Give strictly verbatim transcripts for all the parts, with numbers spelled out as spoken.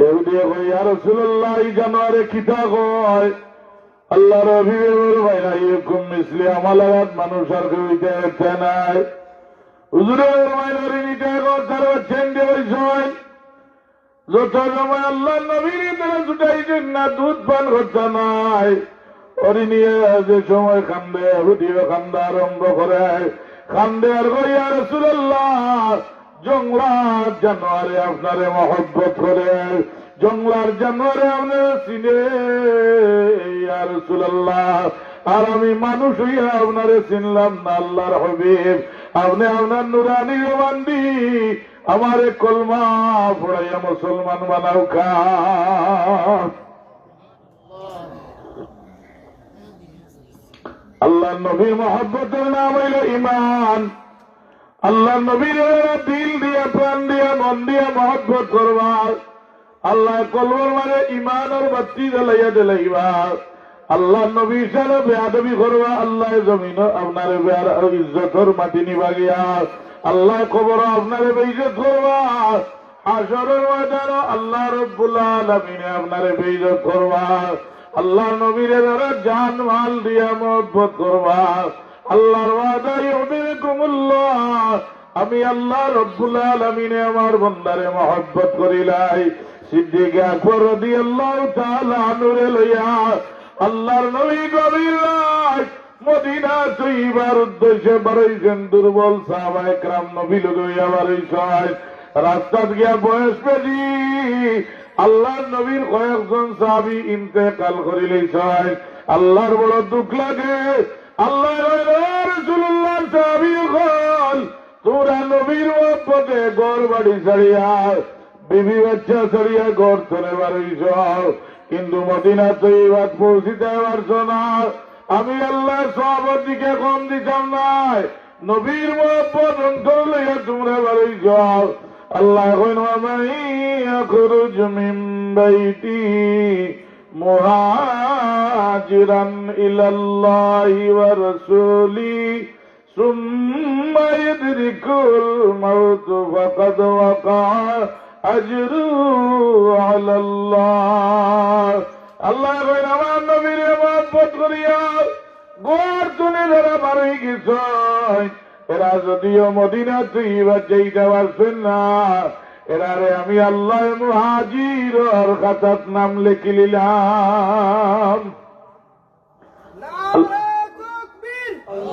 ইহুদিয়ে কয়, "ইয়া রাসূলুল্লাহ, ই জানোয়ারে কিতা কয়?" আল্লাহর হাবিবে ফরমাইলা, "আইয়ুকুম মিসলি, আমার লাখান মানুষ আর কেউ অইতে পারতা নায়।" হুজুরে ফরমাইলা, "হরিণীটা এখন তার বাচ্চা আনতে অইছইন।" যত সময় আল্লাহর নবীরে তারা ছুটাইছইন না, দুধ পান করতা নায়। হরিণীয়ে যে সময় কান্দে, ইহুদিয়ে কান্দা আরম্ভ করে, কান্দে আর কয়, "ইয়া রাসূলুল্লাহ, জংলার জানোয়ারে আপনারে মহব্বত করে, জংলার জানোয়ারে আপনারে চিনে, ইয়া রাসূলুল্লাহ। আর আমি মানুষ অইয়া আপনারে চিনলাম না, আল্লাহর হাবিব। আপনে আপনার নুরানি জবান দি আমারে কলমা পড়াইয়া মুসলমান বানাউক্কা।" আল্লাহর নবীর মহব্বতর নাম অইলো ঈমান। আল্লাহর নবীরে দিল দিয়া, প্রাণ দিয়া, মন দিয়া মহব্বত করবা। আল্লায় কলবর মাঝে ঈমানর বাত্তি জ্বালাইয়া দিলাইবা। আল্লাহর নবীর সাথে বেয়াদবি করবা, আল্লায় জমিনো আপনারে বেয়ার ইজ্জতর মাটি নিবা গিয়া। আল্লায় কবরো আপনারে বেইজ্জত করবা। হাশরর ময়দানো আল্লাহ রব্বুল আলামিনে আপনারে বেইজ্জত করবা। আল্লাহর নবীরে যারা জান মাল দিয়া মহব্বত করবা, আল্লাহর ওয়াদা, ইউহিব্বুকুমুল্লাহ, আমি আল্লাহ রব্বুল আলামিনে আমার বন্দারে মহব্বত করিলাই। সিদ্দিকে আকবর রাদিয়াল্লাহু তাআলা আনহুরে লইয়া আল্লাহর নবী গভীর রাত মদিনা তৈয়বার উদ্দেশ্যে বারইছইন। দুর্বল সাহাবায়ে কেরাম নবী লগে অইয়া বারইছইন। রাস্তাত গিয়া বয়স বেশি, আল্লাহর নবীর কয়েকজন সাহাবী ইন্তেকাল করিলিছইন। আল্লাহর বড় দুঃখ লাগে। আল্লায় কইন, "ও রাসূলুল্লাহর সাহাবী অকল, তুমরা নবীর মহব্বতে ঘর বাড়ি ছাড়িয়া, বিবি বাচ্চা ছাড়িয়া ঘর থনে বারইছো, কিন্তু মদিনা তৈয়বাত পৌঁছিতায় পারছো না। আমি আল্লায় সওয়াবর দিকে কম দিতাম নায়, নবীর মহব্বত অন্তর লইয়া তুমরা বারইছো।" আল্লায় কইন, "ওয়া মান ইয়াখরুজ মিন বাইতিহি মুহাজিরান ইলাল্লাহি ওয়া রাসূলিহি সুম্মা ইউদরিকুহুল মাউতু ফাকাদ ওয়াকা আজরুহু আলাল্লাহ।" আল্লায় কইন, আমার নবীরে মহব্বত করিয়া ঘর থনে যারা বারই গেছইন, এরা যদিও মদিনা তৈয়বাত যাইতা পারছইন না, এরারে আমি আল্লায় মুহাজিরর খাতাত নাম লেখিলিলাম। নারায়ে তাকবীর।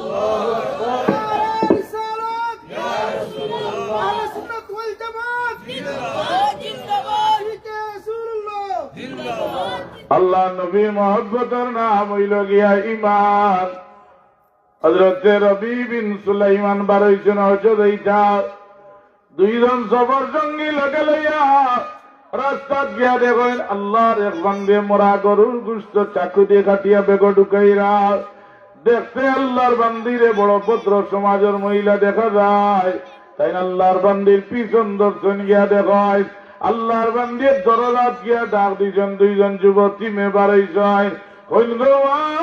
নারায়ে রিসালাত। আহলে সুন্নাত ওয়াল জামাত। জিন্দাবাদ, জিন্দাবাদ। আল্লাহর নবীর মহব্বতর নাম অইলো গিয়া ঈমান। হযরতে রবি বিন সুলাইমান বারইছইন হজ্জো যাইতা। দুইজন সফর সঙ্গী লগে লইয়া রাস্তাত গিয়া দেখইন আল্লাহর এক বান্দিয়ে মরা গরুর গুস্ত চাকু দি কাটিয়া ব্যাগো ঢুকাইরা। দেখতে আল্লাহর বান্দিরে বড় ভদ্র সমাজর মহিলা দেখা যায়। তাইন আল্লাহর বান্দির পিছন ধরছইন, গিয়া দেখইন আল্লাহর বান্দিয়ে দরজাত গিয়া ডাক দিছইন, দুইজন যুবতী মেয়ে বারইছইন। কইন গো মা,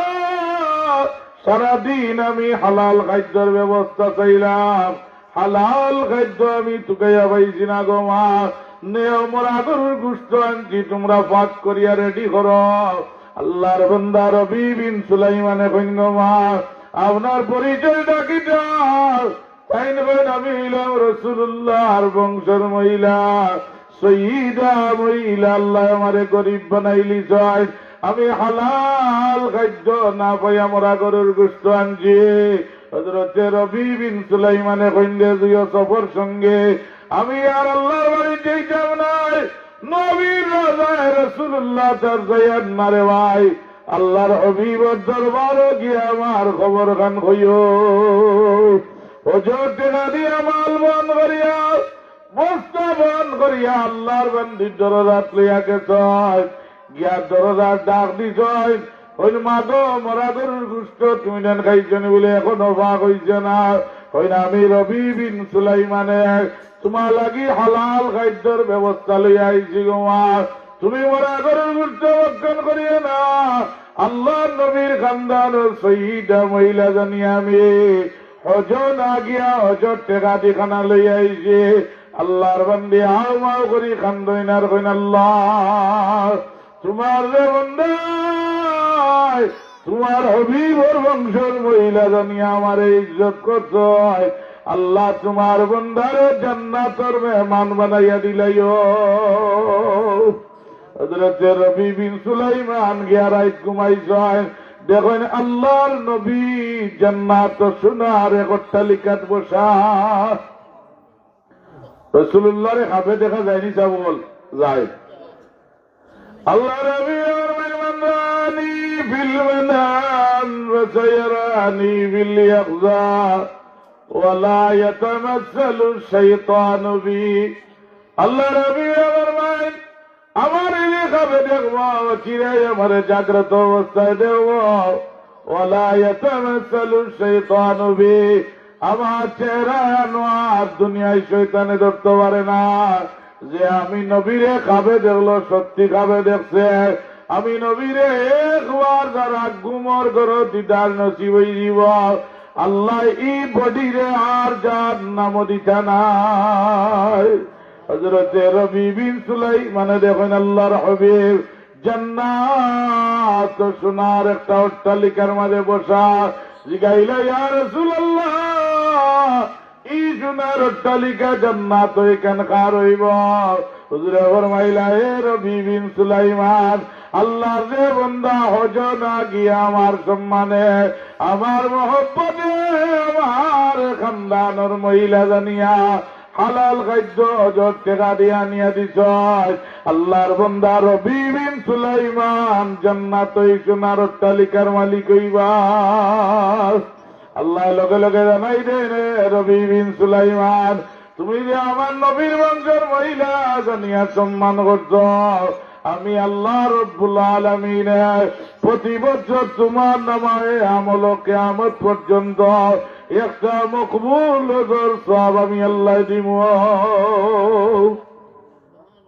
সারাদিন আমি হালাল খাদ্যর ব্যবস্থা চাইলাম, হালাল খাদ্য আমি তুকাইয়া পাইছি না গো মা। নেও, মরা গরুর গুস্ত আনছি, তুমরা পাক করিয়া রেডি করো। আল্লাহর বান্দা রবি বিন সুলাইমানে কইন গো মা, আপনার পরিচয়টা কিতা? তাইন কইন, আমি অইলাম রাসূলুল্লাহর বংশর মহিলা, সৈয়দা মহিলা, আল্লায় আমারে গরিব বানাইলিছইন। আমি হালাল খাদ্য না পাইয়া মরা গরুর গুস্ত আনছি। হযরতে রবি বিন সুলাইমানে কইন দে, দুইও সফর সঙ্গে, আমি আর আল্লাহর বাড়ি যাইতাম নায়। নবীর রাজায় রাসূলুল্লাহ তার যাইয়ার না রে ভাই। আল্লাহর হাবিবর দরবারো গিয়া আমার খবর খান কইও। হজর টেকা দিয়া মাল বহন করিয়া, বস্তা বহন করিয়া আল্লাহর বান্দির দরজাত লইয়া গেছইন। গিয়া দরজার ডাক দিছইন, কইন, "মা গো, মরা গরুর গুস্ত তুমি নেন খাইছো নি?" বলে, "এখনো পাক অইছে না।" কইন, "আমি রবি বিন সুলাইমানে তুমার লাগি হালাল খাদ্যর ব্যবস্থা লইয়া আইছি গো মা, তুমি মরা গরুর গুস্ত ভক্ষণ করিও না।" আল্লাহর নবীর খানদানর সৈয়দা মহিলা জানি আমি হজো না গিয়া হজর টেকা দি খানা লইয়া আইছি। আল্লাহর বান্দি হাউ মাউ করি কান্দইন আর কইন, "আল্লাহ, তুমার যে বন্দায়, তুমার হাবিবর বংশর মহিলা জানিয়া আমারে ইজ্জত করছয়, আল্লাহ, তুমার বন্দারে জান্নাতর মেহমান বানাইয়া দিলাইও।" হযরতে রবি বিন সুলাইমান গিয়া রাইত ঘুমাইছইন। দেখইন আল্লাহর নবী জান্নাত সোনার এক অট্টালিকাত বসা। রাসূলুল্লাহরে খাবে দেখা যায়নি, সাব বল? যায়। আল্লাহর নবী ফরমাইন, "মান রাআনি ফিল মানাম ফাসায়ারানি ফিল ইয়াকজা ওয়া লা ইয়াতামাসসালু শাইতানু বি।" আল্লাহর নবী ফরমাইন, "আমারে যে খাবে দেখবো, চিরাই আমারে জাগ্রত অবস্থায় দেখবো, ওয়ালা ইয়াতামাসসালু শাইতানু বি, আমার চেহারা আনোয়ার দুনিয়ার শয়তানে ধরতে পারে না।" যে আমি নবীরে খাবে দেখলো, সত্যি খাবে দেখছে। আমি নবীরে একবার যারা ঘুমর ঘরো দিদার নসিব অইযিবো, আল্লাহ ই বডিরে আর জাহান্নামো দিতা নায়। হযরতে রবি বিন সুলাইমানে দেখইন আল্লাহর হাবিব জান্নাত সোনার একটা অট্টালিকার মাঝে বসা। জিগাইলা, "ইয়া রাসূলুল্লাহ, ই সোনার অট্টালিকা জান্নাত ইখান কার অইবো?" হুজুরে ফরমাইলা, "এ রবি বিন সুলাইমান, আল্লাহর যে বন্দা হজ না গিয়া আমার সম্মানে, আমার মহব্বতে, আমার খানদানর মহিলা জানিয়া হালাল খাদ্য হজর টেকা দিয়া আনিয়া দিছয়। আল্লাহর বন্দা রবি বিন সুলাইমান জান্নাত ই সোনার অট্টালিকার মালিক অইবা।" আল্লাহ লগে লগে জানাই দেন, "এ রবি বিন সুলাইমান, তুমি যে আমার নবীর বংশর মহিলা জানিয়া সম্মান করছো, আমি আল্লাহ রব্বুল আলামিনে প্রতি বছর তোমার নামায়ে আমল কিয়ামত পর্যন্ত একটা মকবুল হজর সওয়াব আমি আল্লাহ দিমু।"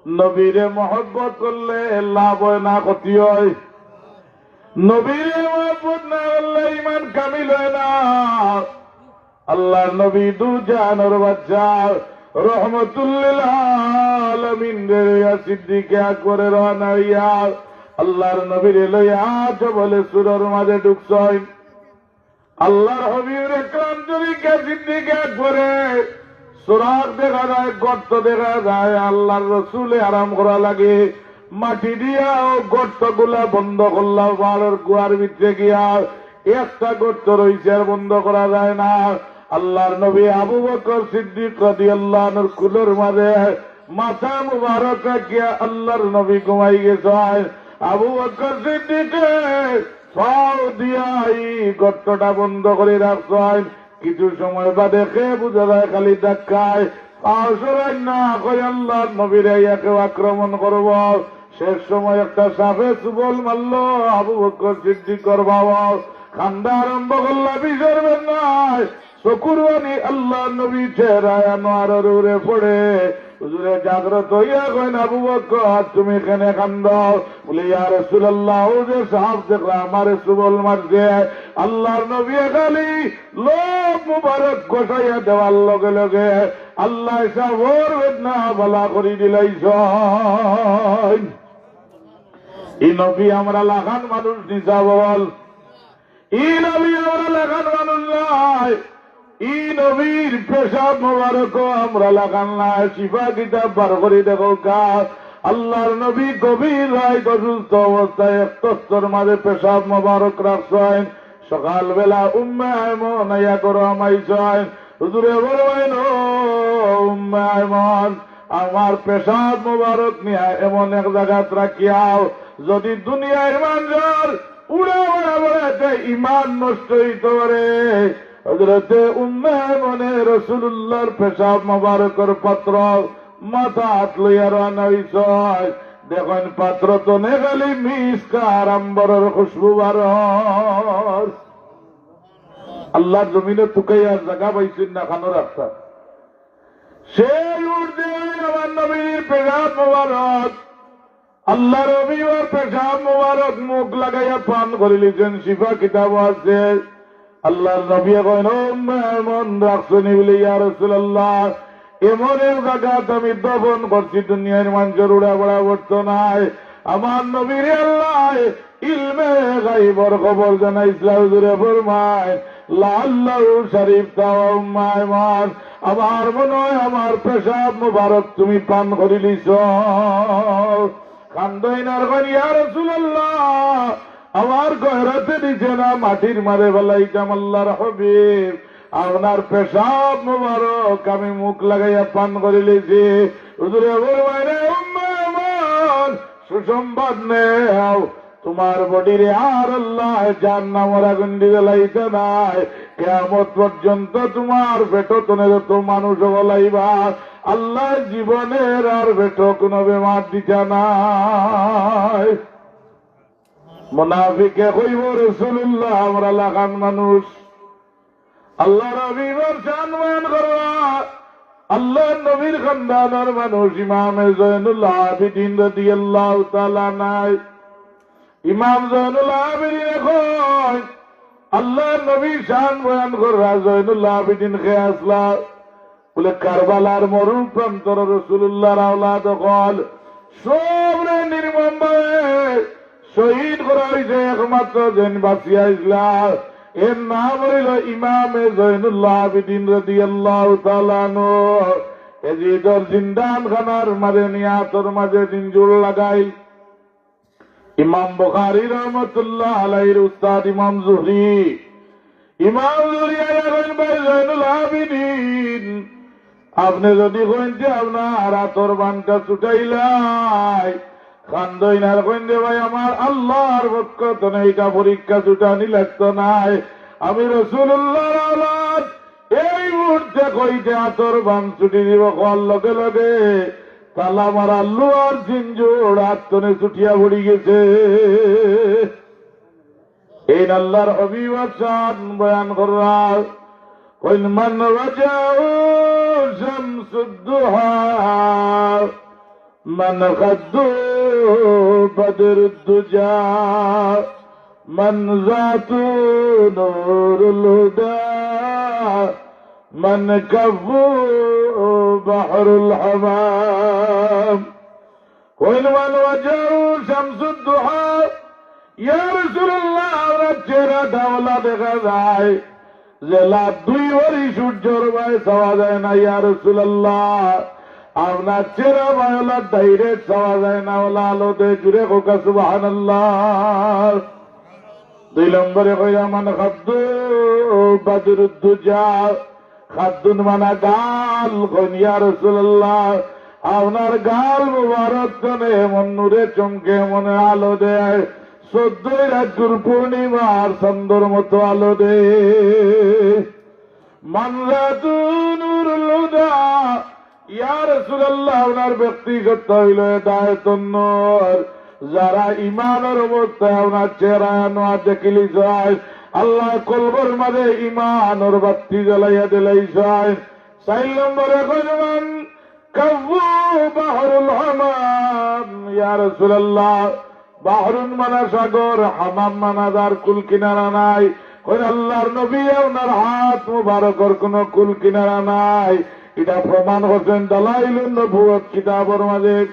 নবীরে মহব্বত করলে লাভ হয় না, ক্ষতি হয়? নবীরে মহব্বত না করলে ইমান কামিল হয় না। আল্লাহর নবী দু জাহানর বাদশা রহমতুল্লিল আলামিনরে লইয়া সিদ্দিকে আকবরে রওয়ানা হইয়া আল্লাহর নবীরে লইয়া জবলে সুরর মাঝে ঢুকছইন। আল্লাহর হাবিবুর একরাম যদি কে সিদ্দিকে আকবরে সুরাখ দেখা যায়, গর্ত দেখা যায়, আল্লাহর রসুলে আরাম করা লাগে, মাটি দিয়া ও গর্তগুলা বন্ধ করলা, বাড়ির গুহার ভিতরে গিয়া একটা গর্ত রইছে আর বন্ধ করা যায় না। আল্লাহর নবী আবু বকর সিদ্দিক রাদিয়াল্লাহু আনহুর কুলর মাঝে মাথা মুবারক রাখিয়া আল্লাহর নবী ঘুমাই গেছইন। আবু বকর সিদ্দিকে পাও দিয়া ই গর্তটা বন্ধ করি রাখছইন। কিছু সময় বাদে কে বুঝা যায় খালি ধাক্কায় পাও সরাইন না, কয় আল্লাহর নবীরে আইয়া কেউ আক্রমণ করবো। শেষ সময় একটা সাপে চুবল মারলো আবু বকর সিদ্দিকর বাবা, কান্দা আরম্ভ করলা বিষর বেদনায়। চকুর পানি আল্লাহর নবী চেহারায় আনোয়ারর উপরে পড়ে। হুজুরে জাগ্রত হইয়া কইন, "আবু বকর, তুমি কেনে কান্দো?" বলে, "ইয়া রাসূলুল্লাহ, ও যে সাপ দেখলা আমারে চুবল মারছে।" আল্লাহর নবী খালি লোম মুবারক ঘষাইয়া দেওয়ার লগে লগে আল্লাহ সাপর বেদনা ভালা করি দিলাইছইন। ই নবী আমরা লাখান মানুষ নি, সাব বল। ই নবী আমরা লাখান মানুষ নায়। ই নবীর পেশাব মোবারক আমরা লাখান নায়। শিফা কিতাব বার করি দেখো কা, আল্লাহর নবী গভীর রাইত অসুস্থ অবস্থায় এক তস্তর মাঝে পেশাব মোবারক রাখছইন। সকালবেলা উম্মে আয়মন আইয়া ঘরো হামাইছইন। হুজুরে ফরমাইন, "ও উম্মে আয়মন, আমার পেশাব মোবারক নিয়া এমন এক জাগাত রাখিয়াও, যদি দুনিয়ার মানুষর উড়া উড়া বেড়াতে ইমান নষ্ট হইতে পারে।" হযরতে উম্মে আয়মনে রাসূলুল্লাহর পেশাব মোবারকর পাত্র মাথাত লইয়া রওয়ানা হইছইন। দেখইন পাত্র তনে খালি মিসক আর আম্বরর খুশবু বারর। আল্লাহর জমিনো তুকাইয়া জাগা পাইছইন না খানো রাখতা। সেই উঠতে আমার নবীর পেশাব মোবারক, আল্লাহর নবীর পেশাব মোবারক মুখ লাগাইয়া পান করিলিছইন, শিফা কিতাব আছে। আল্লাহর নবী কইন, "ও উম্মে আয়মন রাখছো নি?" বলে, "ইয়া রাসূলুল্লাহ, এমন এক জাগাত আমি দাফন করছি, দুনিয়ার মানষর উড়া-বাড়া পড়তো নায়। আমার নবীরে আল্লায় ইলমে গাইবর খবর জানাইছলা। হুজুরে ফরমাইন, "লাআল্লাহু শারিবতা ইয়া উম্মা আইমান, আমার মনে অয় আমার পেশাব মুবারক তুমি পান করিলিছো।" কান্দইন আর কইন, "ইয়া রাসূলুল্লাহ, আমার গয়রতে দিছে না, মাটির মাঝে ফালাইতাম, আল্লাহর হাবিব, আপনার পেশাব মুবারক আমি মুখ লাগাইয়া পান করিলিছি।" হুজুরে ফরমাইন, "উম্মে আইমান, সুসংবাদ নেও, তুমার বডিরে আর আল্লায় জাহান্নামর আগুন দি জ্বালাইতা নায়। কিয়ামত পর্যন্ত তুমার পেটো তনে যত মানুষ ফালাইবা, আল্লায় জীবনের আর পেটো কুনু বেমার দিতা নায়।" মুনাফিকে কইবো, "রাসূলুল্লাহ, আমরা লাখান মানুষ।" আল্লাহর হাবিবর শান বয়ান কররা, আল্লাহর নবীর খানদানর মানুষ ইমামে জয়নুল আবিদিন রাদিয়াল্লাহু তাআলা আনহু। ইমাম জয়নুল আবিদিন কইন, আল্লাহর নবীর শান বয়ান কররা, জয়নুল আবিদিন কে আছলা? বুলে, "কারবালার মরু প্রান্তর রাসূলুল্লাহর আওলাদ অকল, সবরে নির্মমভাবে শহীদ করা অইছে, একমাত্র যেইন বাচিয়া আছলা, এর নাম অইলো ইমামে জয়নুল আবিদিন রাদিয়াল্লাহু তাআলা আনহু।" এজিদর জিন্দান খানার মাঝে নিয়া আতর মাঝে জিঞ্জুর লাগাইল। ইমাম বুখারী রহমতুল্লাহ আলাইহির উস্তাদ ইমাম জুহরি, ইমাম জুহরি আইয়া কইন, "ভাই জয়নুল আবিদিন, আপনে যুদি কইন যে আপনার আতর বানটা ছুটাইলাই, কান্দইন আর কইন যে ভাই আমার আল্লাহর পক্ষ তনে ইটা পরীক্ষা ছুটানি লাগতো নায়, আমি রাসূলুল্লাহর আওলাদ।" এই মুহূর্তে কইতে আতর বান ছুটি দিবো, কওয়ার লগে লগে তালা মারা লোহার জিঞ্জুর আত তনে ছুটিয়া পড়ি গেছে। এইন আল্লাহর হাবিবর শান বয়ান কররা, কইন, "মান ওয়াজাহু শামসুদ দুহা, মান খাদ্দু বদরুদ দুজা, মান জাতু নূরুল হুদা, মান কাফু বাহরুল হামাম।" কইন, "মান ওয়াজাহু শামসুদ দুহা।" ইয়া রাসূলুল্লাহ, আপনার চেহারাটা অলা দেখা যায়, যেলা দুই বাড়ি সূর্যর বায় চাওয়া যায় না, ইয়া রাসূলুল্লাহ। আপনার চেহারা বায় অলা direct চাওয়া যায় না, অলা আলো দেয়, জুরে কউক্কা সুবহানাল্লাহ। দুই নম্বরে কইরা, "মান খাদ্দু বদরুদ দুজা।" খাদ্দুন মানা গাল, কইন, "ইয়া রাসূলুল্লাহ, আপনার গাল মুবারক তনে এমন নূরে চমকে, এমন আলো দেয়, চৌদ্দই রাইতর পূর্ণিমার চান্দর মতো আলো দেয়।" মান জাতু নূরুল হুদা, ইয়া রাসূলুল্লাহ, আপনার ব্যক্তিসত্তা অইলো হেদায়েতর নূর। যারা ইমানর অবস্থায় আপনার চেহারা আনোয়ার দেখিলিছইন, আল্লায় কলবর মাঝে ইমানর বাত্তি জ্বালাইয়া দিলাইছইন। চাইর নম্বরে কইন, "মান কাফু বাহরুল হামাম।" ইয়া রাসূলুল্লাহ, বাহরুন মানা সাগর, হামাম মানা যার কুল কিনারা নাই। কইন, "আল্লাহর নবী, আপনার হাত মুবারকর কুনু কুল কিনারা নাই।" ইটা প্রমাণ করছইন দালাইলুন নবুয়ত কিতাবর মাঝে।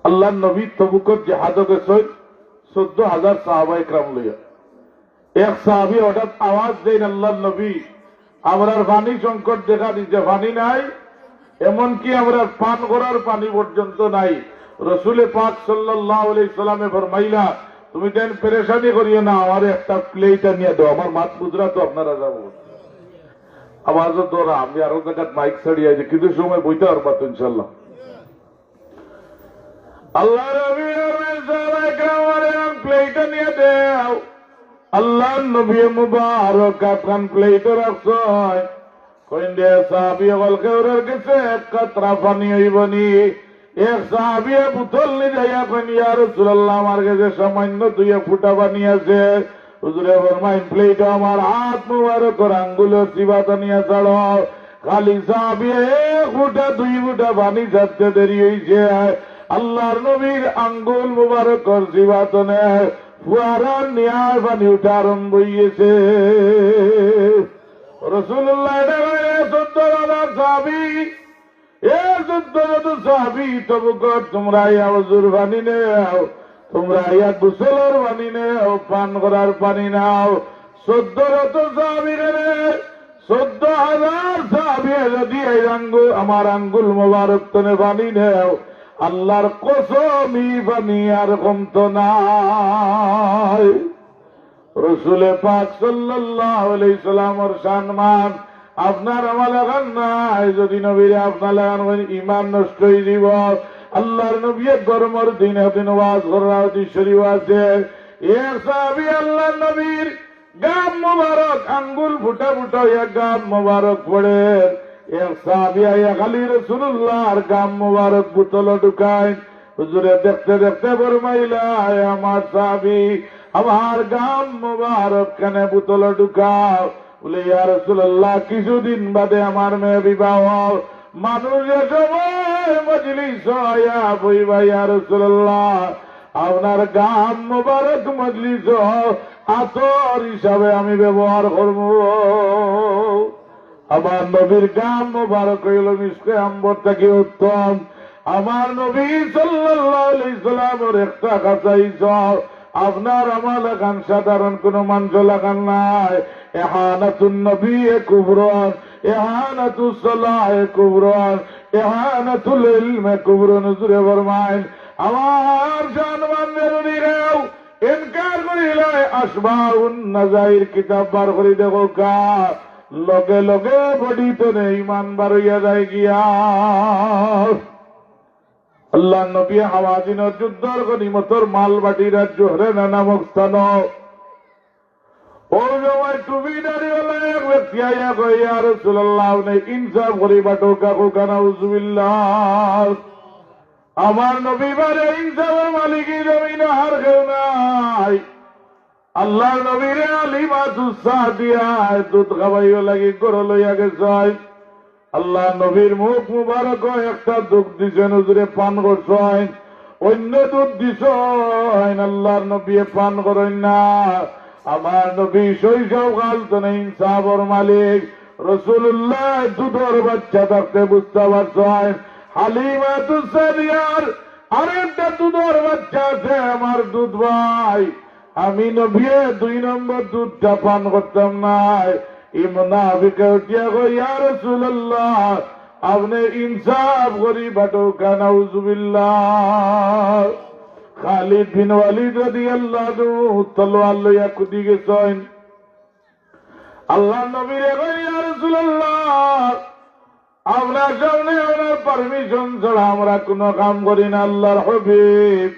আল্লাহর নবী তবুকর জিহাদো গেছইন চৌদ্দ হাজার সাহাবা একরাম লইয়া। এক সাহাবী হঠাৎ আওয়াজ দেইন, "আল্লাহর নবী, আমরার পানি সংকট দেখা দিছে, পানি নাই, এমনকি আমরার পান করার পানি পর্যন্ত নাই।" রসুলে পাক সাল্লাল্লাহু আলাইহি সাল্লামে ফরমাইলা, "তুমি তাইন পেরেশানি করিও না, আমারে একটা প্লেট আনিয়া দেও, আমার মাত বুঝরা তো আপনারা যাবো।" আওয়াজও ধরা, আমি আরো জাগাত মাইক ছাড়িয়া যে কিছু সময় বইতে পারবা তো ইনশাল্লাহ। আল্লাহর নবী ফরমাইন, "সাহাবা একরাম, আমারে এক প্লেট আনিয়া দেও।" আল্লাহর নবী মুবারক আতখান প্লেটো রাখছইন। কইন দে, সাহাবী অকল কেউরর গেছে এক কাতরা পানি অইবো নি? এক সাহাবীয়ে বোতল নি যাইয়া কইন, "ইয়া রাসূলুল্লাহ, আমার গেছে সামান্য দুই এক ফুটা পানি আছে।" হুজুরে ফরমাইন, "প্লেটো আমার হাত মুবারকর আঙ্গুলর চিবাত আনিয়া ছাড়ো।" খালি সাহাবীয়ে এক ফুটা দুই ফুটা পানি ছাড়তে দেরি অইছে, আল্লাহর নবীর আঙ্গুল মুবারকর চিবাত তনে ফুয়ারার নিয়ায় পানি উঠা আরম্ভ অইগেছে। রাসূলুল্লাহ এটা কইরা চৌদ্দ হাজার সাহাবী, এ চৌদ্দ শত সাহাবী, তবুকর তুমরা আইয়া অজুর পানি নেও, তুমরা আইয়া গোসলর পানি নেও, পান করার পানি নাও। চৌদ্দ শত সাহাবী কেনে, চৌদ্দ হাজার সাহাবী যদি এই আঙ্গুল, আমার আঙ্গুল মোবারক তনে পানি নেও, আল্লাহর কসম, ই পানি আর কমতো নায়। রসুলে পাক সাল্লাল্লাহু আলাইহি সাল্লামর শানমান আপনার আমার লাখান নায়। যদি নবীরে আপনার লাখান কইন, ইমান নষ্ট অই যিবো। আল্লাহর নবীয়ে গরমর দিন একদিন ওয়াজ কররা, হাদিস শরীফ আছে, এক সাহাবী আল্লাহর নবীর গাম মোবারক আঙ্গুল ফুটা ফুটা অইয়া গাম মোবারক পড়ের। এক সাহাবী আইয়া খালি রাসূলুল্লাহর গাম মোবারক বোতলো ঢুকাইন। হুজুরে দেখতে দেখতে ফরমাইলা, "এ আমার সাহাবী, আমার গাম মোবারক কেনে বোতলো ঢুকাও?" বলে, "ইয়া রাসূলুল্লাহ, কিছুদিন বাদে আমার মেয়ে বিবাহ, মানুষ যে সময় মজলিসো আইয়া বইবা, ইয়া রাসূলুল্লাহ, আপনার গাম মোবারক মজলিসো আতর হিসাবে আমি ব্যবহার করমু।" আমার নবীর গাম মোবারক অইলো মিশকে আম্বর থাকি উত্তম। আমার নবী সাল্লাল্লাহু আলাইহি সাল্লামর একটা খাছাইছ, আপনার আমার লাখান সাধারণ কোনো মানুষ লাখান নায়। ইহানাতুন নবী কুবরুন, ইহানাতুস সালাহ কুবরুন, ইহানাতুল ইলম কুবরুন। হুজুরে ফরমাইন, আমার জানমান জরুরি রেও, ইনকার করিলে আশবাউন নাজাইর কিতাব বার করি দেখো কা, লগে লগে বডি তনে ইমান বার অইয়া যায় গিয়া। আল্লাহর নবী হাওয়াজিনর যুদ্ধর গনিমতর মাল বাটিরা জুহরানা নামক স্থানো। ওই সময় টুপি দাড়িওয়ালা এক ব্যক্তি আইয়া কয়, "ইয়া রাসূলুল্লাহ, আপনে ইনসাফ করি বাটো কাকু কানা উজুবিল্লাহ।" আমার নবী বারে ইনসাফর মালিক ই জমিনো আর কেউ নাই। আল্লাহর নবীরে হালিমাতুস সাদিয়ায় দুধ খাওয়াইও লাগি ঘরো লইয়া গেছইন। আল্লাহর নবীর মুখ মুবারকো একটা দুধ দিছইন, হুজুরে পান করছইন। অইন্য দুধ দিছইন, আল্লাহর নবীয়ে পান করইন না। আমার নবী শৈশব কাল তনে ইনসাফর মালিক। রাসূলুল্লাহ দুধর বাচ্চা থাকতে বুঝতা পারছইন। হালিমাতুস সাদিয়ার আরেকটা দুধর বাচ্চা আছে, আমার দুধ ভাই। আমি নবীয়ে দুই নম্বর দুধটা পান করতাম নায়। ই মুনাফিকে উঠিয়া কয়, "ইয়া রাসূলুল্লাহ, আপনে ইনসাফ করি বাটো কা, নাউজুবিল্লাহ।" খালিদ বিন ওয়ালিদ রাদিয়াল্লাহু আনহু তলোয়ার লইয়া কুদি গেছইন। আল্লাহর নবীরে কয়, "ইয়া রাসূলুল্লাহ, আপনার সামনে আপনার পারমিশন ছাড়া আমরা কোনো কাম করি না আল্লাহর হাবিব,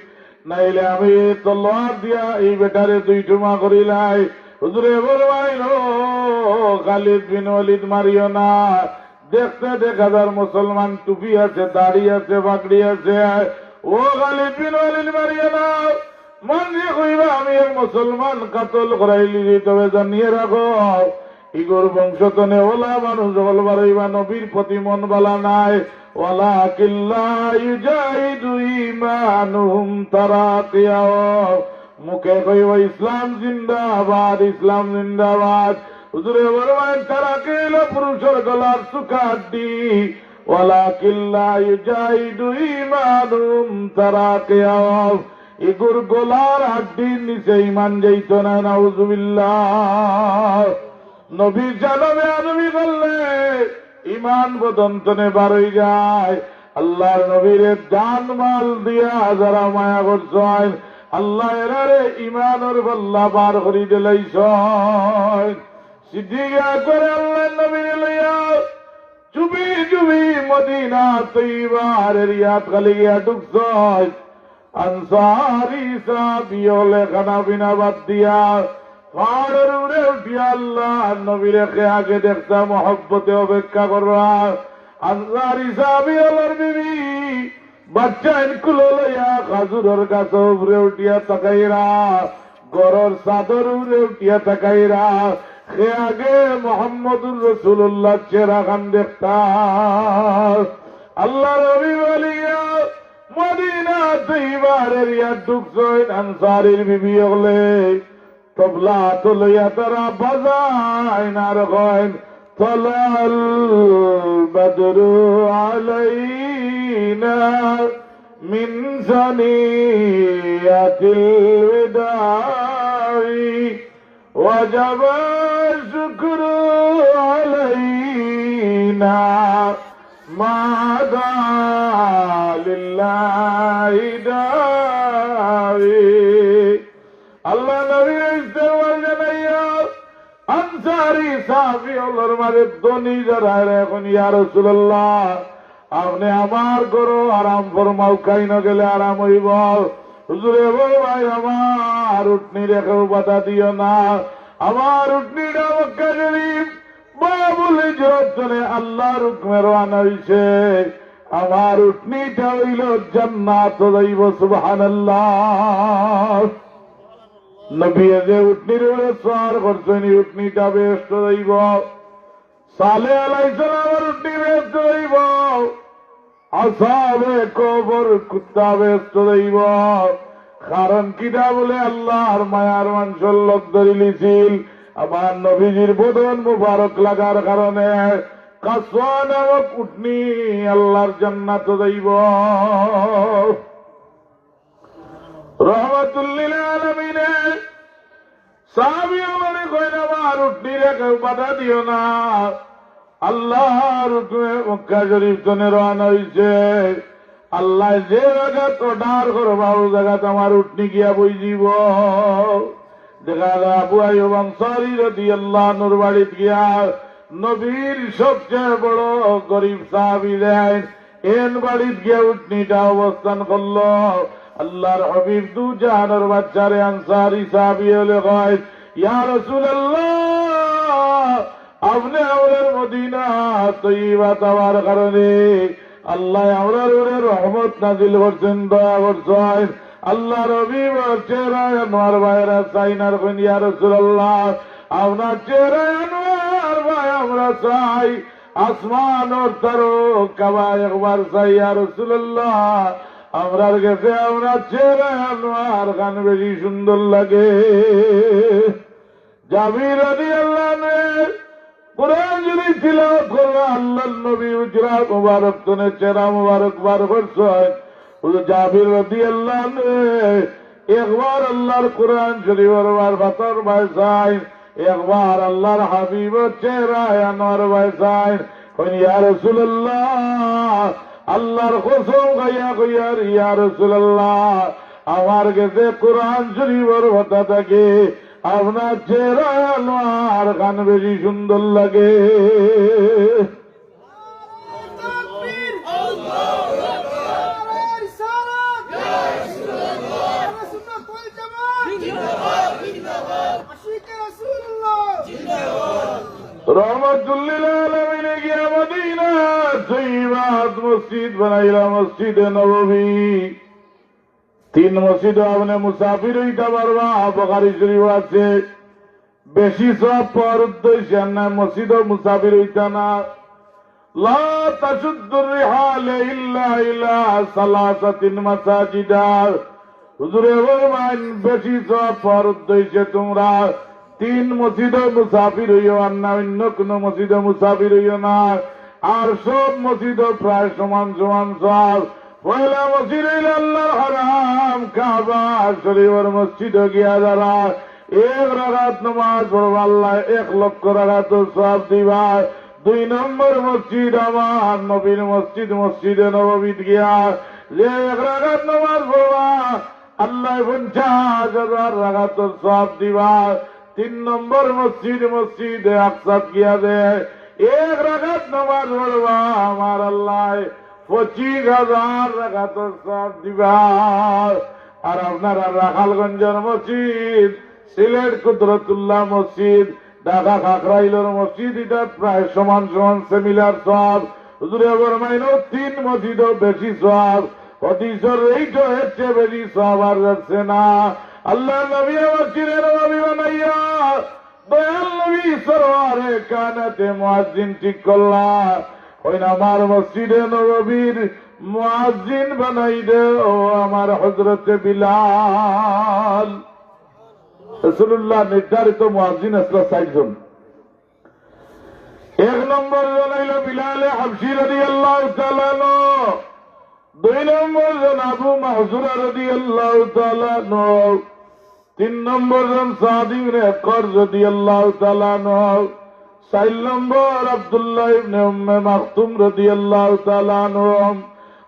নাইলে আমি তলোয়ার দিয়া এই বেটারে দুই টুমা করিলাই।" হুজুরে ফরমাইন, "ও খালিদ বিন ওয়ালিদ, মারিও না। দেখতে দেখা যার মুসলমান, টুপি আছে, দাড়ি আছে, পাগড়ি আছে। ও খালিদ বিন ওয়ালিদ, মারিও না। মানষে কইবা আমি এক মুসলমান কাতল করাইলিছি, তবে জানিয়া রাখো, ইগুর বংশ তনে ওলা মানুষ অকল বারইবা, নবীর প্রতি মন বালা নাই।" ওয়ালাকিল্লা ইউজাহিদু ঈমানুহুম তারাকিয়াও। মুখে কইবা ইসলাম জিন্দাবাদ, ইসলাম জিন্দাবাদ। হুজুরে ফরমাইন, তারাকি অইলো পুরুষর গলার চুকা আড্ডি। ওয়ালাকিল্লা ইউজাহিদু ঈমানুহুম তারাকিয়াও। ইগুর গলার আড্ডির নিচে ইমান যাইতো না, নাউজুবিল্লাহ। নবীর জানো বেয়াদবি করলে ইমান বদন তনে বারই যায়। আল্লাহর নবীরে জান মাল দিয়া যারা মায়া করছইন, আল্লাহ এরারে ইমানর পাল্লা বার করি দিলাইছইন। সিদ্দিক আকবরে আল্লাহর নবীরে লইয়া চুপি চুপি মদিনা তৈবার এরিয়াত খালি গিয়া ঢুকছইন। আনসারি সাহাবি অকলে খানা পিনা বাদ দিয়া পাহাড়র উপরে উঠিয়া আল্লাহর নবীরে কে আগে দেখতা মহব্বতে অপেক্ষা কররা। আনসারি সাহাবি অকলর বিবি বাচ্চাইন কুলো লইয়া খাজুরর গাছর উপরে উঠিয়া তাকাইরা, ঘরর ছাদর উপরে উঠিয়া তাকাইরা, কে আগে মোহাম্মদুর রাসূলুল্লাহর চেহারা খান দেখতা। আল্লাহর নবী বলিয়া মদিনা তৈবার এরিয়াত ঢুকছইন আনসারির বিবি অকলে। তবলা তো লইয়া তারা বাজাইন আর কইন, طلع البدر علينا من ثنيات الوداع وجب الشكر علينا ما دعا لله داعي. আল্লার নবীর ইস্তেকবাল জানাইয়া আনসারী সাহাবী অকলর মাঝে ধনী যারা, এরা কইন, "ইয়া রাসূলুল্লাহ, আপনে আমার ঘরো আরাম ফরমাউক্কা, ইনো গেলে আরাম অইবো।" হুজুরে কইন, "ভাই, আমার উটনিরে কেউ বাধা দিও না, আমার উটনিটা মক্কা শরীফ বাবুল হিজরত থনে আল্লার হুকুমে রওয়ানা অইছে, আমার উটনিটা অইলো জান্নাতো যাইবো।" সুবহানাল্লাহ। নবীয়ে যে উটনির উপরে সওয়ার করছইন, ই উটনিটা বেহেস্তো যাইবো। সালেহ আলাইহিস সালামর উটনি বেহেস্তো যাইবো। আসহাবে কহফর কুত্তা বেহেস্তো যাইবো। কারণ কিতা বুলে, আল্লার মায়ার মানষর লগ ধরিলিছিল। আমার নবীজির বদন মুবারক লাগার কারণে কাসওয়া নামক উটনি আল্লার জান্নাতো যাইবো। রহমাতুল্লিল আলামিনে সাহাবী অকলরে কইন, "আমার উটনিরে কেউ বাধা দিও না, আল্লার হুকুমে মক্কা শরীফ থনে রওয়ানা অইছে, আল্লায় যে জাগাত অর্ডার করবা, অউ জাগাত আমার উটনি গিয়া বইযিবো।" দেখা যায় আবু আইয়ুব আনসারী রাদিয়াল্লাহু আনহুর বাড়িত গিয়া নবীর সবচেয়ে বড় গরিব সাহাবী যেইন, এন বাড়িত গিয়া উটনিটা অবস্থান করলো। আল্লার হাবিব দু জাহানর বাদশারে আনসারী সাহাবী অকলে কইন, "ইয়া রাসূলুল্লাহ, আপনে আমরার মদিনা তৈয়বাত আওয়ার কারণে আল্লায় আমরার উপরে রহমত নাজিল করছইন, দয়া করছইন।" আল্লার হাবিবর চেহারায় আনোয়ার বায় এরা চাইন আর কইন, "ইয়া রাসূলুল্লাহ, আপনার চেহারায় আনোয়ার বায় আমরা চাই, আসমানর তারকা বায় একবার চাই, ইয়া রাসূলুল্লাহ, আমরার গেছে আপনার চেহারায় আনোয়ার খান বেশি সুন্দর লাগে।" জাবির রাদিয়াল্লাহু আনহু কোরআন শরীফ তিলাওয়াত কররা, আল্লার নবী উজরা মুবারক থনে চেহারা মুবারক বার করছইন। হুজুর জাবির রাদিয়াল্লাহু আনহু একবার আল্লার কোরআন শরীফর বার পাতার বায় চাইন, একবার আল্লার হাবিবর চেহারায় আনোয়ার বায় চাইন। কইন, "ইয়া রাসূলুল্লাহ, আল্লার কসম খাইয়া কইয়ার, ইয়া রাসূলুল্লাহ, আমার গেছে কোরআন শরীফর পাতা থাকি আপনার চেহারায় আনোয়ার খান বেশি সুন্দর লাগে।" রহমাতুল্লিল আলামিনে গিয়া মদিনা তৈয়বাত মসজিদ বানাইলা, মসজিদে নববী। তিন মসজিদো আপনে মুসাফির অইতা পারবা, বুখারী শরীফো আছে। বেশি সওয়াব পাওয়ার উদ্দেশ্যে আর না মসজিদো মুসাফির অইতা না। লা তাশুদ্দুর রিহাল ইল্লা ইলা সালাসাতিন মাসাজিদা। হুজুরে ফরমাইন, বেশি সওয়াব পাওয়ার উদ্দেশ্যে তুমরা তিন মসজিদো মুসাফির অইও, আর না অইন্য কুনু মসজিদো মুসাফির অইও না। আর সব মসজিদো প্রায় সমান সমান সওয়াব। পয়লা মসজিদ অইলো আল্লার হারাম কাবা শরীফর মসজিদো গিয়া যারা এক রাকাত নামাজ পড়বা, আল্লায় এক লক্ষ রাকাতর সওয়াব দিবা। দুই নম্বর মসজিদ আমার নবীর মসজিদ, মসজিদে নববীত গিয়া যে এক রাকাত নামাজ পড়বা, আল্লায় পঞ্চাশ হাজার রাকাতর সওয়াব দিবা। তিন নম্বর মসজিদ, মসজিদে আকসাত গিয়া যে এক রাকাত নামাজ পড়বা, আমার আল্লায় পঁচিশ হাজার রাকাতর সওয়াব দিবা। আর আপনারা রাখালগঞ্জর মসজিদ, সিলেট কুদরতুল্লাহ মসজিদ, ঢাকা খাকরাইলর মসজিদ, ইটা প্রায় সমান সমান similar সওয়াব। হুজুরে ফরমাইন, তিন মসজিদো বেশি সওয়াব। হাদিসর এইটা হচ্ছে বেশি সওয়াব আর যাচ্ছে না। আল্লার নবী আমার চিরের নবী বানাইয়া দয়াল নবী সরওয়ারে কায়নাতে মুয়াজ্জিন ঠিক করলা। ওই আমার মসজিদে নববীর মুয়াজ্জিন বানাই দেও আমার হযরতে বিলাল। রাসূলুল্লাহ নির্ধারিত মুয়াজ্জিন আসলা চারজন। এক নম্বর জন অইল বিলালে হাবশি রাদিয়াল্লাহু তাআলা আনহু, দুই নম্বর জন আবু মাহজুরা রাদিয়াল্লাহু তাআলা আনহু, তিন নম্বর জন সাদ ইবনে কর রাদিয়াল্লাহু তাআলা আনহু, চাইর নম্বর আব্দুল্লাহ ইবনে উম্মে মাকতুম রাদিয়াল্লাহু তাআলা আনহু।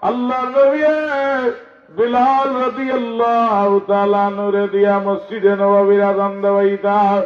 আল্লাহর নবীয়ে বিলাল রাদিয়াল্লাহু তাআলা আনহুরে দিয়া মসজিদে নববীর আজান দেওয়াইতা।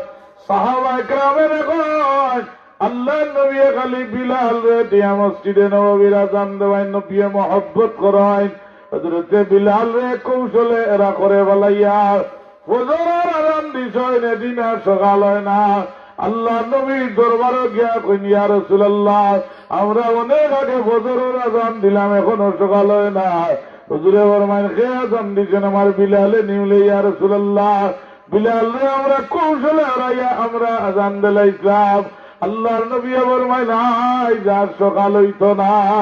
সাহাবা একরামে কইন, আল্লাহর নবীয়ে খালি বিলালরে দিয়া মসজিদে নববীর আজান দেওয়াইন, নবীয়ে মহব্বত করইন। হযরতে বিলালরে কৌশলে এরা করে ফালাইয়া ফজরর আজান দিছইন, এদিন আর সকাল অয় না। আল্লাহর নবীর দরবারো গিয়া কইন, "ইয়া রাসূলুল্লাহ, আমরা অনেক আগে ফজরর আজান দিলাম, এখনো সকাল অয় না।" হুজুরে ফরমাইন, "কে আজান দিছইন?" "আমার বিলালে নি।" বলে, "ইয়া রাসূলুল্লাহ, বিলালরে আমরা কৌশলে হারাইয়া আমরা আজান দিলাইছলাম।" আল্লাহর নবীয়ে ফরমাইন, "আইজ আর সকাল অইতো না।"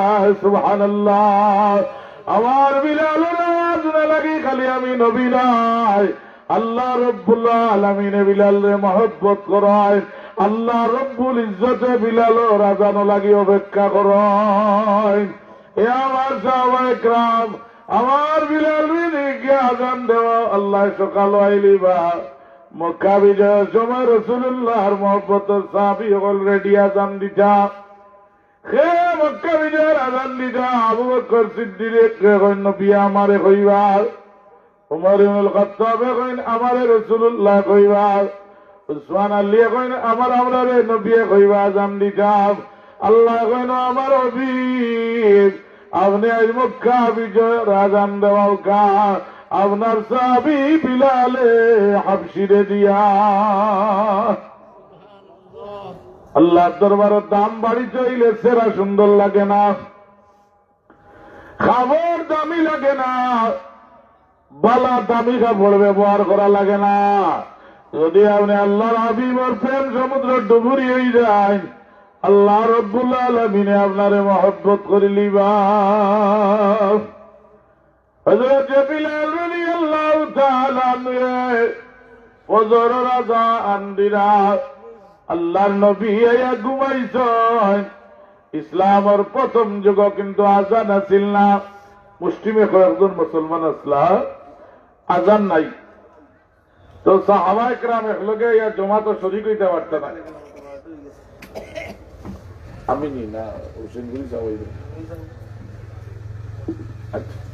সুবহানাল্লাহ। আমার বিলালর আওয়াজ না লাগি খালি আমি নবী নায়, আল্লাহ রব্বুল আলামিনে বিলালরে মহব্বত করইন, আল্লাহ রব্বুল ইজ্জতে বিলালর আজানো লাগি অপেক্ষা করইন। এ আমার সাহাবা একরাম, আমার বিলালরে গিয়া আজান দেওয়া, আল্লাহ সকাল আইলিবা। মক্কা বিজয়র সময় রাসূলুল্লাহর মহব্বতর সাহাবী অকল রেডি আজান দিতা। কে মক্কা বিজয়র আজান দিতা? আবু বকর সিদ্দিকে কইন, "নবী আমারে কইবা।" উমর ইবনুল খাত্তাবে কইন, "আমারে রাসূলুল্লাহ কইবা।" উসমান আলীয়ে কইন, "আমার আমরারে নবীয়ে কইবা আজান দিতাম।" আল্লায় কইন, "আমার হাবিব, আপনে আইজ মক্কা বিজয়র আজান দেওয়াউক্কা আপনার সাহাবী বিলালে হাবশিরে দিয়া।" আল্লাহর দরবারো দাম বাড়িত অইলে চেহারা সুন্দর লাগে না, কাপড় দামি লাগে না, বালা দামি কাপড় ব্যবহার করা লাগে না। যদি আপনে আল্লাহর হাবিবর প্রেম সমুদ্র ডুবুরি অইযাইন, আল্লাহ রব্বুল আলামিনে আপনারে মহব্বত করিলিবা। হযরত বিলাল রাদিয়াল্লাহু তাআলা আনহুয়ে ফজরর আজান দিরা, আল্লাহর নবী আইয়া ঘুমাইছইন। ইসলামর প্রথম যুগো কিন্তু আজান আছিল না। মুসলিমে কয়েকজন মুসলমান আছলা, আজান নাই। তো সাহাবা একরাম একলগে ইয়া জমাতো শরিক অইতা পারতা না। আমি নি না, হোসেন গুরি সাহেব অইবে। আচ্ছা।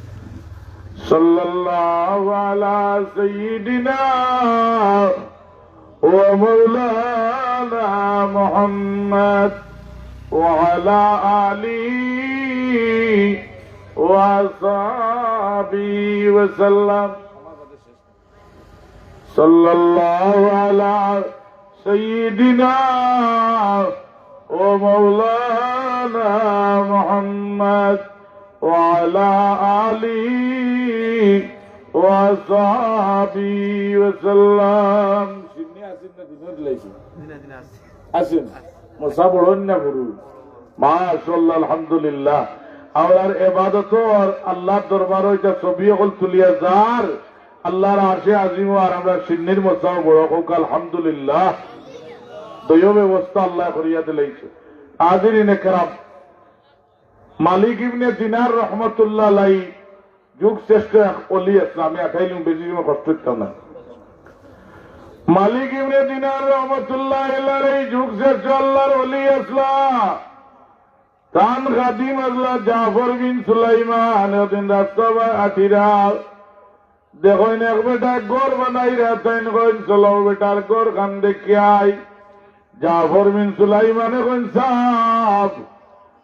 সাল্লাল্লাহু আলা সাইয়্যিদিনা ওয়া মাওলানা মুহাম্মদ ওয়া আলা আলিহি ওয়া সাহবিহি ওয়া সাল্লাম। সাল্লাল্লাহু আলা সাইয়্যিদিনা ওয়া মাওলানা মুহাম্মদ ওয়া আলা আলিহি ওয়া সাহবিহি ওয়া সাল্লাম। সিন্নি আসিন না দিনে দিলাইছি? দিনে দিনে আসি। আছেন, মশা বড় না বড়? মাশাআল্লাহ, আলহামদুলিল্লাহ। আমরার ইবাদত আর আল্লাহর দরবার অইতা ছবি অকল তুলিয়া যার, আল্লাহর আরশে আজিম আর আমরা সিন্নির মশাও বড় হোক, আলহামদুলিল্লাহ। দৈব ব্যবস্থা আল্লাহ করিয়া দিলাইছে। হাজিরিনে কেরাম, মালিক ইবনে দিনার রহমতুল্লাহ আলাইহি যুগ শ্রেষ্ঠ এক অলি আছলা, আমি আটাইলুম বেশি সময় কষ্ট দিতাম না। মালিক ইবনে দিনার রহমতুল্লাহ আলাইহি যুগ শ্রেষ্ঠ আল্লাহর অলি আছলা। তান খাদিম আছলা জাফর বিন সুলাইমান। একদিন রাস্তা বায় আটিরা দেখইন এক বেটায় ঘর বানাইরা, তাইন কইন, "চলো বেটার ঘর খান দেখিয়া আই।" জাফর বিন সুলাইমানে কইন, "সাব,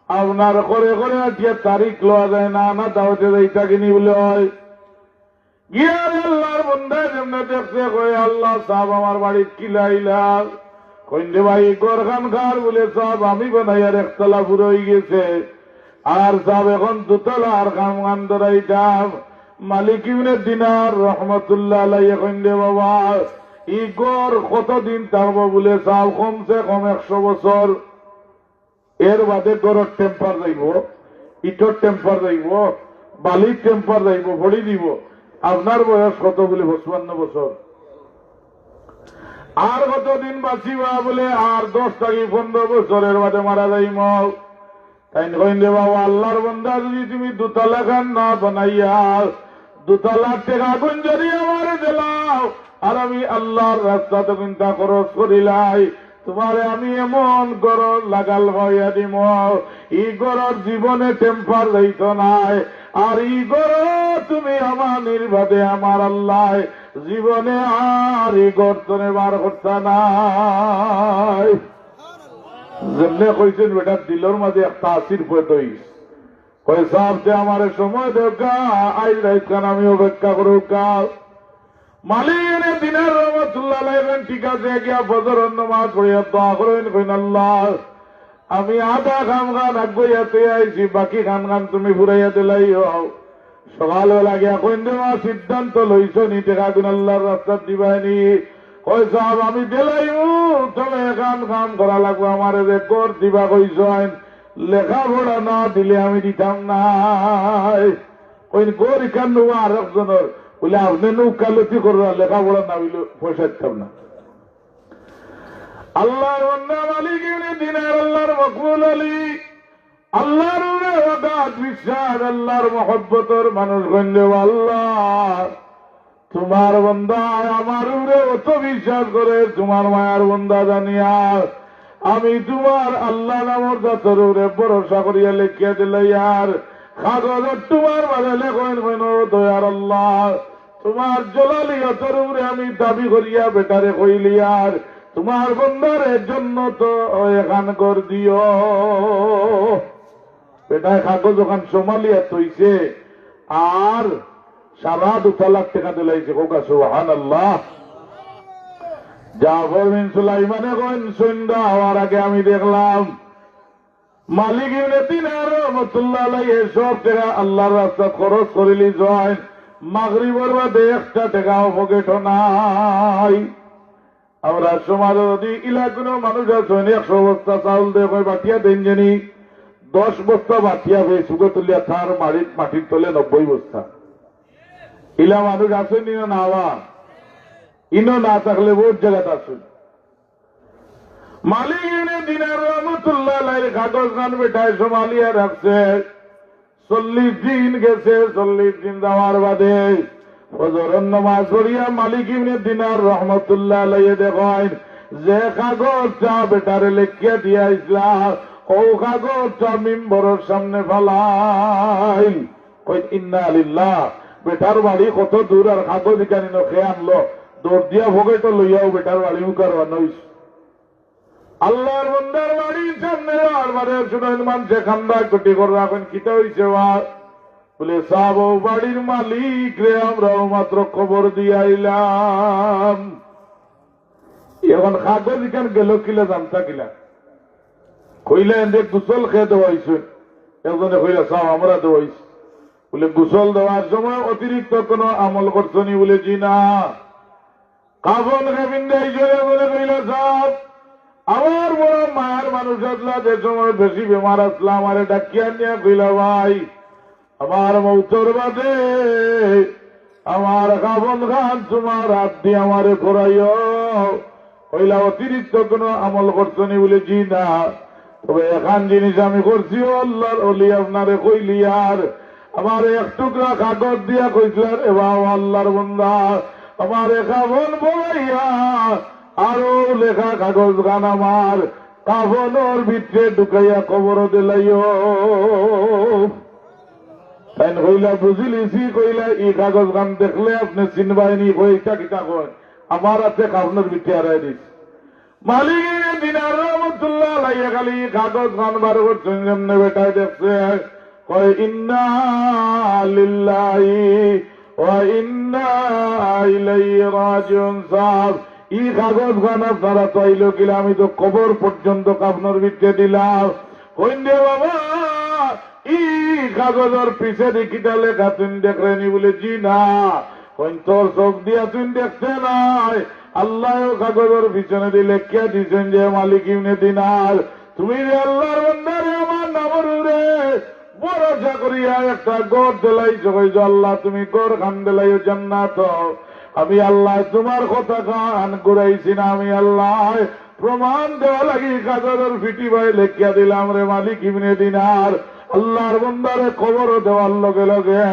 আপনার ঘরে ঘরে আটিয়া তারিখ লওয়া যায় না, না দাওয়াতে যাইতা কিনি?" বলে, "অয়।" গিয়া আল্লাহর বন্দায় যেমনে দেখছে, কয়, "আল্লাহ সাব, আমার বাড়িত কিলা আইলা?" কইন, "রে ভাই, ঘর খান কার?" বলে, "সাব, আমি বানাইয়ার একতলা পুরা অইগেছে।" আর সাব, এখন দুতলার কাম খান ধরাইতাম। মালিক ইবনে দিনার রহমতুল্লাহ আলাইহি কইন, "রে বাবা, ই ঘর কতদিন থাকবো?" বলে, "সাব, কমসে কম একশো বছর। এর বাদে ঘরর টেম্পার যাইবো, ইটর টেম্পার যাইবো, বালির টেম্পার যাইবো, ভরি দিবো। আপনার বয়স কত?" বলে, "পঁচপান্ন বছর।" আর কতদিন বাঁচিবা? বলে, আর দশ থাকি পনেরো বছরর বাদে মারা যাইমু। তাইন কইন, রে বাবা, আল্লার বন্দা, যুদি তুমি দুতলা খান না বানাইয়া দুতলার টেকা গুন যুদি আমারে দিলাও, আর আমি আল্লার রাস্তাত কুন্তা খরচ করিলাই, তুমারে আমি এমন ঘরর লাগাল পাওয়াইয়া দিমু, ই ঘরর জীবনে টেম্পার যাইতো নায়। আর ই ঘর তুমি আমানির বাদে আমার আল্লায় জীবনে আর ই ঘর তনে বার করতা নায়। যেমনে কইছইন, বেটার দিলর মাঝে এক তাসির পয়দা অইছে। কয়, সাব, তে আমারে সময় দেউক্কা, আইজ রাইত খান আমি অপেক্ষা করউক্কা। মালিক ইবনে দিনার রহমতুল্লাহ আলাইহি কইন, ঠিক আছে, গিয়া ফজরর নমাজ পড়িয়া দোয়া করইন, কইন, আল্লাহ, আমি আধা কাম খান আগুয়াইয়া থইয়া আইছি, বাকি খান খান তুমি ফুরাইয়া দিলাইও। সকালবেলা গিয়া কইন, রে মা, সিদ্ধান্ত লইছো নি, টেকা গুন আল্লার রাস্তাত দিবায় নি? কয়, সাব, আমি দিলাইমু, তবে এখান কাম করা লাগবো, আমারে যে ঘর দিবা কইছইন, লেখাপড়া না দিলে আমি দিতাম নায়। কইন, ঘর ইখান নু আরক জনর, বলে, আপনে নু উকালতি কররা, লেখাপড়া না অইলে পয়সা দিতাম না। আল্লার বন্দা মালিক ইবনে দিনার, আল্লার মকবুল অলি, আল্লার উপরে অগাধ বিশ্বাস, আল্লার মহব্বতর মানুষ কইন, ও আল্লাহ, তুমার বন্দায় আমার উপরে অত বিশ্বাস করে, তুমার মায়ার বন্দা জানিয়া আমি তুমার আল্লা নামর জাতর উপরে ভরসা করিয়া লেখিয়া দিলাইয়ার কাগজর টুমার মাঝে লেখইন, কইন, ও দয়ার আল্লাহ, তুমার জলালিয়তর উপরে আমি দাবি করিয়া বেটারে কইলিয়ার, তুমার বন্দারে জন্নত এখান ঘর দিও। বেটায় কাগজ অখান সমালিয়া থইছে, আর সারা দুতলার টেকা দিলাইছে। কউক্কা সুবহানাল্লাহ। জাফর বিন সুলাইমানে কইন, সন্ধ্যা হওয়ার আগে আমি দেখলাম মালিক ইবনে দিনার রহমতুল্লাহ আলাইহি সব টেকা আল্লার রাস্তাত খরচ করিলিছইন, মাগরিবর বাদে একটা টেকাও পকেটো নাই। আমরার সমাজো যুদি ইলা কুনু মানুষ আছইন, একশো বস্তা চাউল দেয়, কয়, বাটিয়া দেইন জানি, দশ বস্তা বাটিয়া Facebook-ও তুলিয়া তার মাটির, মাটির তলে নব্বই বস্তা। ইলা মানুষ আছইন নি না বা? ইনো না থাকলে বহুত জাগাত আছইন। মালিক ইবনে দিনার রহমতুল্লাহ আলাইহির কাগজ খান বেটায় সমালিয়া রাখছে। চল্লিশ দিন গেছে, চল্লিশ দিন যাওয়ার বাদে ফজরর নমাজ পড়িয়া মালিক ইবনে দিনার রহমতুল্লাহ আলাইহি দেখইন, যে কাগজটা বেটারে লেখিয়া দিয়া আইছলা, অউ কাগজটা মিম্বরর সামনে ফালাইল। কইন, ইন্না লিল্লাহ, বেটার বাড়ি কত দূর আর কাগজ ইখান ইনো কে আনলো, দৌড় দিয়া পকেটো লইয়াউ বেটার বাড়ি মুখা রওয়ানা অইছে। আল্লার বন্দার বাড়ির সামনে বারবার শুনইন মানষে কান্দা-কাটি কররা, কইন, কিতা অইছে বা? বলে, সাব, অউ বাড়ির মালিকরে আমরা অউ মাত্র কবর দিয়া আইলাম। অখন কাগজ ইখান গেলো কিলা, জানতা কিলা? কইলা, এনরে গোসল কে দেওয়াইছইন? একজনে কইলা, সাব, আমরা দেওয়াইছি। বলে, গোসল দেওয়ার সময় অতিরিক্ত কুনু আমল করছো নি? বলে, জি না। কাফন কে পিন্দাইছো নি? বলে, কইলা, সাব, আমার বড় মায়ার মানুষ আছলা, যে সময় বেশি বেমার আছলা, আমারে ডাকিয়া আনিয়া কইলা, ভাই, আমার মউতর বাদে আমার কাফন খান তুমার আতদি আমারে পরাইও। কইলা, অতিরিক্ত কুনু আমল করছো নি? বলে, জি না। তবে এখান জিনিস আমি করছি, ও আল্লার অলি, আপনারে কইলিয়ার, আমারে এক টুকরা কাগজ দিয়া কইছলা, রে বাবা, আল্লার বন্দা, আমারে কাফন পরাইয়া আরো লেখা কাগজ খান আমার কাফনর ভিতরে ঢুকাইয়া কবরো দিলাইও। তাইন কইলা, বুঝিলিছি, কইলা, ই কাগজ খান দেখলে আপনে চিনবায় নি। কই, ইটা কিতা কয়? আমার আতে কাফনর ভিতরে হারাই দিছে। মালিক ইবনে দিনার রহমতুল্লাহ আলাইহি খালি কাগজ খান বার করছইন, যেমনে বেটায় দেখছে, কয়, ইন্না লিল্লাহি ওয়া ইন্না ইলাইহি রাজিউন। সাব, ই কাগজ খান আপনার আতো আইলো কিলা? আমি তো কবর পর্যন্ত কাফনর ভিতরে দিলাম। কইন, রে বাবা, ই কাগজর পিছেদি কিতা লেখা তুইন দেখরে নি? বলে, জি না। কইন, তোর চউখ দিয়া তুইন দেখতে নায়, আল্লায় অউ কাগজর পিছনেদি লেখিয়া দিছইন যে, মালিক ইবনে দিনার, তুমি যে আল্লার বন্দারে আমার নামর উপরে ভরসা করিয়া একটা ঘর দিলাইছো, কইছো, আল্লাহ, তুমি ঘর খান দিলাইও জান্নাতো। আমি আল্লায় তুমার কথাখান ঘুরাইছি না, আমি আল্লায় প্রমাণ দেওয়া লাগি কাজরর পিঠি বায় লেখিয়া দিলাম রে মালিক ইবনে দিনার। আল্লার বন্দারে কবরো দেওয়ার লগে লগে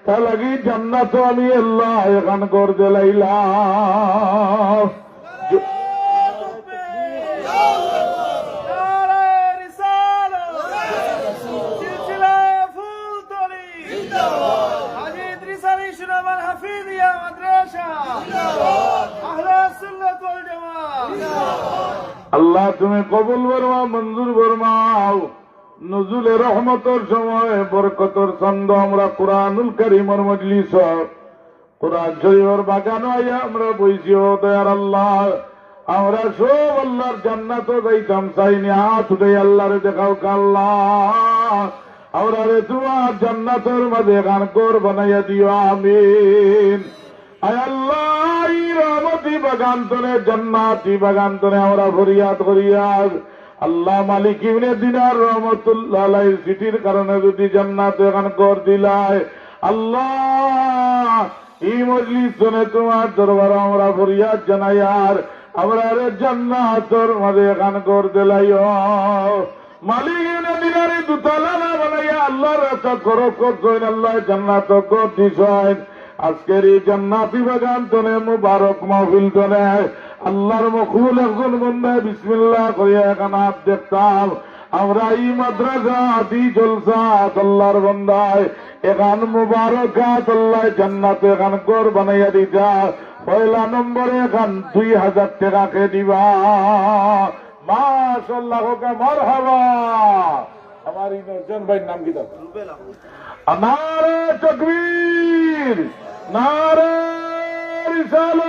তার লাগি জান্নাতো আমি আল্লায় এখান ঘর দিলাইলাম। নারায়ে রিসালাত, সিলসিলায়ে ফুলতলি, হাজী ইদ্রিস আলী সুরমান হাফিজিয়া মাদ্রাসা, আহলে সুন্নাত ওয়াল জামাত। আল্লাহ তুমি কবুল ফরমাও, মঞ্জুর ফরমাও। নুজুলে রহমতর সময় বরকতর ছন্দ আমরা কোরআনুল কারীমর মজলিসো, কোরআন শরীফর বাগানো আইয়া আমরা বইছি। ও দয়ার আল্লাহ, আমরা সব আল্লার জান্নাতো যাইতাম চাইনি, হাত উঠাই আল্লারে দেখাও আল্লাহ, আমরারে তুমার জান্নাতর মাঝে এখান ঘর বানাইয়া দিও, আমিন। আয় আল্লাহ, ই রহমতি বাগান তনে, জান্নাতি বাগান তনে আমরা ফরিয়াদ করিয়ার। আল্লাহ মালিক ইবনে দিনার রহমতুল্লাহ আলাইহির চিঠির কারণে যদি জান্নাতো এখান ঘর দিলায়, আল্লাহ ই মজলিস তনে তুমার দরবারো আমরা ফরিয়াদ জানাইয়ার, আমরারে জান্নাতর মাঝে এখান ঘর দিলাইও। মালিক ইবনে দিনারে দুতলা না বানাইয়া আল্লার রাস্তাত খরচ করছইন, আল্লায় জান্নাতো ঘর দিছইন। আজকের ই জান্নাতি বাগান তনে, মুবারক মাহফিল তনে, আল্লার মকবুল একজন বন্দায় বিসমিল্লাহ করিয়া এখান আত দেখতাম। আমরা ই মাদ্রাসাত, ই জলসাত আল্লার বন্দায় এখান মুবারক আত আল্লায় জান্নাতো এখান ঘর বানাইয়া দিতা। পয়লা নম্বরে এখান দুই হাজার টেকা কে দিবা? মাশাআল্লাহ, হোক মারহাবা। আমার ইনো জন ভাইর নাম কিতা? নারে তকবীর, নারে রিসালাত।